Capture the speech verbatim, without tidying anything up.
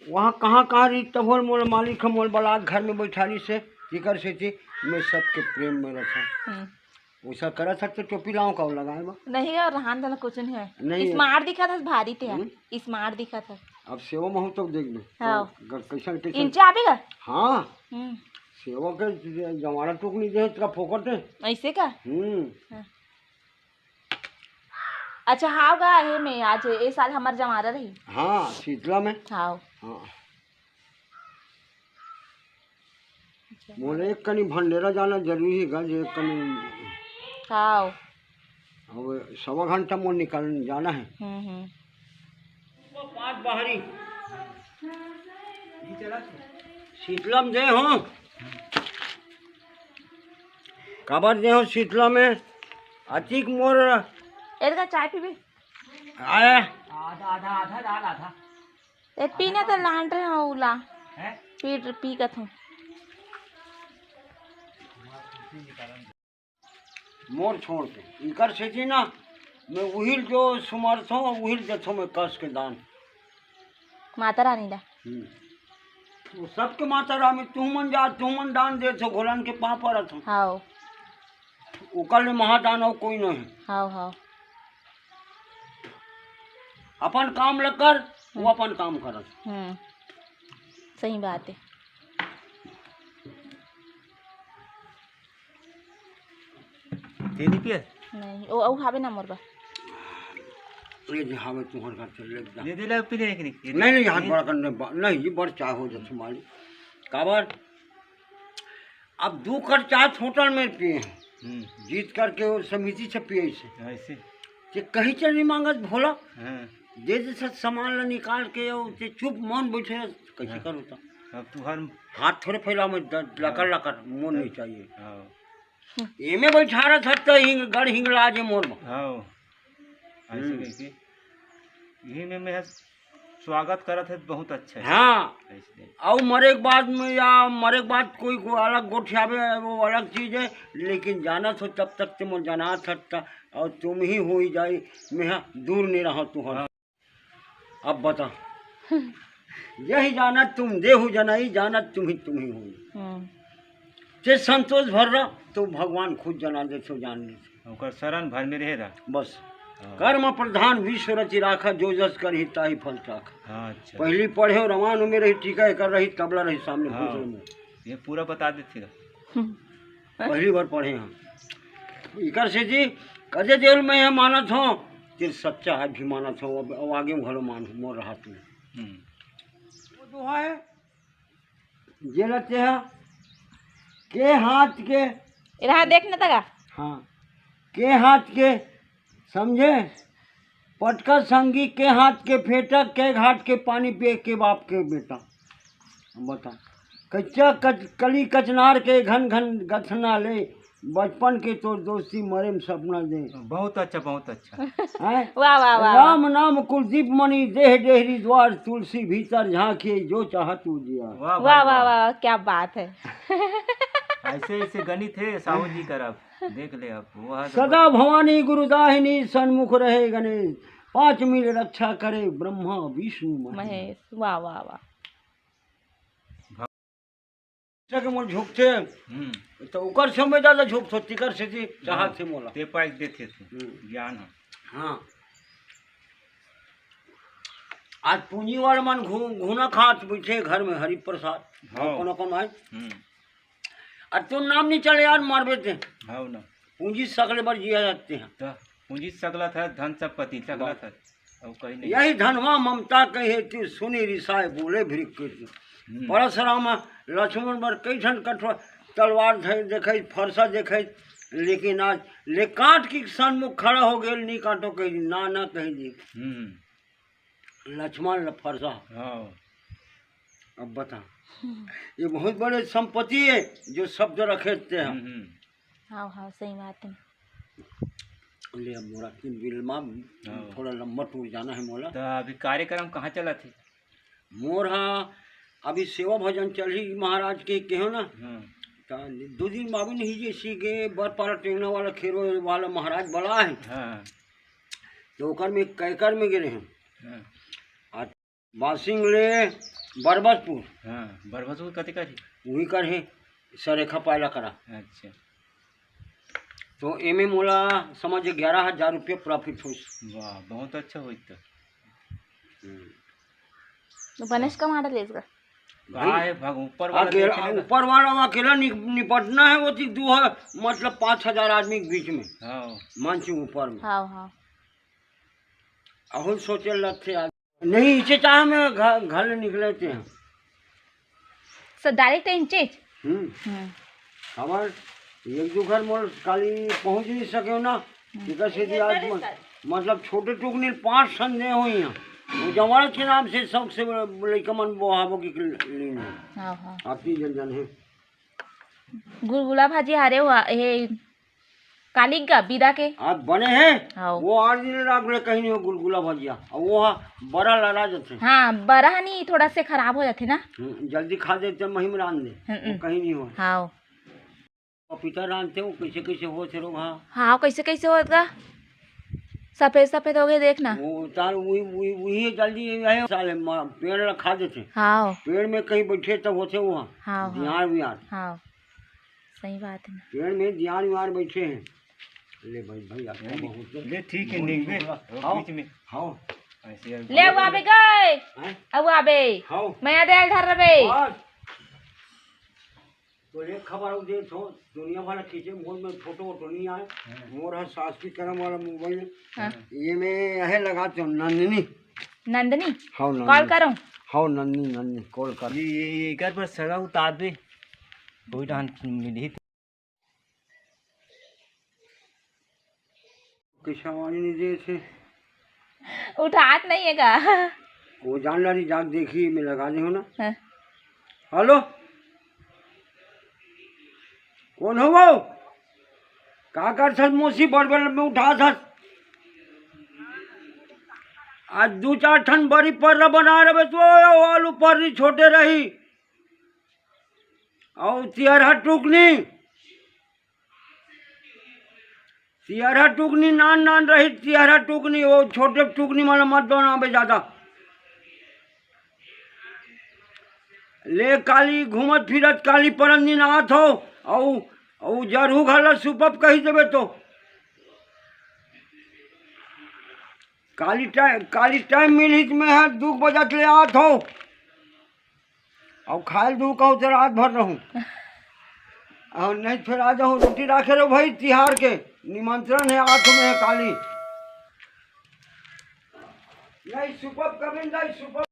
वहाँ कहाँ कहाँ रही तब होल मोल मालिक हम मोल बलात घर में बैठारी से, इकर से थी, मैं सबके प्रेम में रखा। हम्म। वैसा करा सकते टोपी लाऊं का लगाए बा? नहीं, और रहान दला कुछ नहीं है। नहीं। स्मार्ट दिखा था, भारी थे। हम्म। स्मार्ट दिखा था। अब सेवा महू तो देख ले। हाँ। ग-, कैसन, कैसन? इंच आबे का? हाँ। हम्म। सेवा के ज-, जमाना टुकनी दे, तेरा फोकट है। ऐसे का? हम्म। हाँ। अच्छा, हाव गा, हे में आज, ए साल हमार जमारा रही। हाँ, शीतला में। हाव। हाँ। अच्छा। मोला एक कनी भंडेरा जाना जरूरी हे गा, जे एक कनी। हाव। अब सवा घंटा मोर निकल जाना है। हम्म, हम्म। पाँच बाहरी। शीतलम दे हो। काबर दे हो शीतलम में? अतिक मोर। एदका चाय पीबे? आया। आधा, आधा, आधा, आधा, आधा। ए, पीना तो लान रहे हो उला। हैं? पी, पी कथूं। मोर छोड़ के इकर सेती ना, मैं उहिल जो समर्थ हूँ, उहिल देथो मैं कस के दान। माता रानी ला। हम्म। वो सबके माता रानी, तुमन जा, तुमन दान देथो, घोलन के पाँव परत हूँ। हाव। ओकर ले महादान अउ कोई नहीं। हाव, हाव। अपन काम ल कर, वो हम्म। अपन काम करत। हम्म। सही बात है। तेरी पिए? नहीं, ओ, ओ हावे ना मोर बा। ये जे हावे तुहर घर चल ले जा। दे दे ले पी ले एक नहीं। नहीं, नहीं, हाथ बड़ा करने बा-, नहीं, ये बड़ चाह हो जत माली। काबर? अब दू कर चाह होटल में पिए हैं। हम्म। जीत करके वो समिति से पिए से। ऐसे? ये कहीं से नहीं मांगत भोला। हाँ। दे दे सब सामान ला निकाल के, वो ते चुप मन बैठे, कैसे हाँ। करूँ तो? अब तुहर हाथ थोड़े फैला में द-, लकर हाँ। लकर, मोर नहीं चाहिए। हाँ। एमे बैठा रहा था तो हिंग, गड़ हिंगला जे मोर में। हाँ। ऐसे हम्म। कह के यही में मैं स्वागत करत है, बहुत अच्छा है। हाँ। ऐसे। अउ मरे के बाद में या मरे के बाद कोई को अलग गोठियावे, वो अलग चीज है, लेकिन जाना तो तब तक तुम जाना था, और तुम ही हो ही जाई, मैं हाँ दूर नहीं रहा तुहर। हाँ। अब बता। यही जानत तुम देहु जनई, जानत तुम ही, तुम ही हो। हम्म। ते संतोष भर रह, तो भगवान खुद जना देथो, जान लेथो। ओकर शरण भर में रहे रह। बस। हाँ। कर्म प्रधान विश्व रचि राखा, जो जस करही ताही फल चाखा। हाँ, अच्छा। पहली पढ़े और रवान में रही, टीका एकर रही, तबला रही सामने हाँ। घुस में। ये पूरा बता देते रह। पहली बार पढ़े हम। इकर से जी, कदे देर में यह मानत हो, तेरे सच्चा है भी मानत हो, अब, अब आगे में घलो मान, मोर हाथ में। हम्म। वो दोहा है, जे रहते हैं, के हाथ के रहा देख न तका। हाँ, के हाथ के, समझे? पटका संगी के हाथ के फेंटा, के घाट के पानी पिए के बाप के बेटा। बता, कच्चा कच-, कली कचनार के घन घन गथना ले, बचपन के तोर दोस्ती मरे में सपना दे। बहुत अच्छा, बहुत अच्छा। हैं? वाह, वाह, वाह, वाह। राम नाम कुलदीप मणि देह डेहरी द्वार, तुलसी भीतर झांकिए जो चाहत उजियार। वाह वाह, भाई, वाह, वाह। वाह, क्या बात है। ऐसे, ऐसे गणित है साहू जी करब, देख ले अब, वो है तो सदा भवानी गुरुदाहिनी सन्मुख रहे गणेश, पांच मिल रक्षा करे ब्रह्मा विष्णु महेश। महेश, वाह, वाह, वाह। के मोर झुकथे, हम्म। तो ओकर समय ज्यादा झुकथो, तिकर से जी चाहत हाँ, थे मोला। ते पाइक देथे तू, हम्म। ज्ञान है। हाँ। आज पूंजी वाले मन घू-, घूना खात बैठे घर में, हरि प्रसाद। हाँ। कौन, कौन आए? हम्म। आज तो नाम नहीं चले यार, मारबे ते। हाँ ना। पूंजी सकले बर जिया जाते हैं। तो पूंजी सकला था, धन संपत्ति सकला बस। था। अब कहीं नहीं। यही धनवा ममता कहे तू सुनी रिसाए बोले भृकुटी। हम्म। परशुराम लक्ष्मण बर कई ठन कठोर तलवार धर देखे, फरसा देखे, लेकिन आज ले काट के सन्मुख खड़ा हो गए, नहीं काटो कहीं, ना, ना कहीं जी। हम्म। लक्ष्मण ल फरसा। हाँ। अब बता, हम्म। ये बहुत बड़े संपत्ति है जो शब्द रखे थे हम। हम्म, हम्म। हाँ, हाँ, सही बात है। ले अब मोरा तीन बिल मा हाँ। थोड़ा लंबा टूर जाना है मोला। तो अभी कार्यक्रम कहाँ चला थे? मोर हा अभी सेवा भजन चलही महाराज के, केहो ना। हाँ। तो दो दिन बाबू नहीं जैसे के बरपारा टेंगना वाला खेरो वाला महाराज बला है। हाँ। तो ओकर में कैकर में गे रहे हैं। हाँ। आ बासिंग ले बरबसपुर। हाँ, बरबसपुर कते कर हे? उही कर हे, सरेखा पायला करा। अच्छा। तो एमे मोला समझ ग्यारह हजार रुपया profit होइस। वाह, बहुत अच्छा होइस तो। हम्म। तो बनेच कमा डालेस गा। भाई, का हे, भग-, ऊपर वाला अकेला, देखे ना। ऊपर वाला अकेला नि-, निपटना हे, वो थी दू ह-, मतलब पाँच हजार आदमी के बीच में। हाँ। मंच ऊपर में। हाँ, हाँ। अहू सोचे लगथे यार। नहीं, इसे चाहे मैं घ-, घर ले निकले थे। स-, direct इंचेच? हम्म। हम्म। हमार एक दू घर मोर काली पहुँच नहीं सके ना, हम्म। तेकर सेती आज म-, मतलब छोटे टुकनी पाँच ठन दे होई हैं। वो जमानत के नाम से शौक से लइका मन बोहाबो की लीन है। हाँ, हाँ। आती जन जन है। गुलगुला भाजी हरे हुआ, हे, काली गा, बिदा के। आज बने हे? हाव। वो आठ दिन राख ले, कहीं नहीं हो गुलगुला भजिया। अब वो हा बरा लड़ा जथे। हाँ, बरा ह नहीं, थोड़ा से खराब हो जाथे ना। हम्म, जल्दी खा देते, महीम रांध दे। हम्म, वो हम्म। कहीं नहीं हो। हाव। पपीता रांधते हो, कैसे कैसे हो थे लोग, हाँ। हाँ, कैसे कैसे होत गा? सफेद सफेद हो गए, देख ना। वो तार वही, वही, वही जल्दी ये है, साले म-, पेड़ ला खा देथे। हाव। पेड़ में कहीं बैठे तब होथे वो। हाव, हाव। जियार वियार। हाव। सही बात है ना। पेड़ में जियार वियार बैठे हैं। ले भाई, भाई, आपका नहीं, बहुत ले ठीक है, बहुत नहीं, शुक्र। ले, हाव, बीच में। हाव। ऐसे यार ले, वो आबे गए। हैं? अब आबे। हाव। मैं दे धर रबे। बस। तो एक खबर अउ दे थो, दुनिया भर खींचे, मोर में फोटो वोटो नहीं आए। हाँ। मोर हर सास की करम वाला मोबाइल। हाँ। ये में यह लगा तो नंदिनी। नंदिनी? हाँ, नंदिनी। कॉल करो। हाँ, नंदिनी, नंदिनी, कॉल कर। ये, ये, ये एकर पर सगा उतार दे। कोई डांस मिली। कैसे आवाज नहीं दे थे? उठात नहीं है का? वो जान डारी, जाग देखी, मैं लगा दे हो ना। हाँ। हेलो, कौन हो वो? का कर थस मोसी बड़ बड़ में उठा थस? आज दू चार ठन बड़ी पर्रा बना रहे तो आलू पर्री छोटे रही। अउ तियरहा टुकनी, तियरहा टुकनी नान नान रही, तियरहा टुकनी, वो छोटे टुकनी मन मत बनाबे ज्यादा। ले काली घूमत फिरत काली परन दिन आत हो, अउ, अउ जरहू घला सुपब कही देबे तो। काली टाइम, काली टाइम मिलही त मैं ह दू बजत ले आत हो। अउ खाए ल दू कहूँ त रात भर रहूँ। अउ नहीं त फिर आ जाहूँ, रोटी राखे रहो भाई, तिहार के निमंत्रण है, आठ में है काली। नहीं सुपब कभी नहीं सुपब।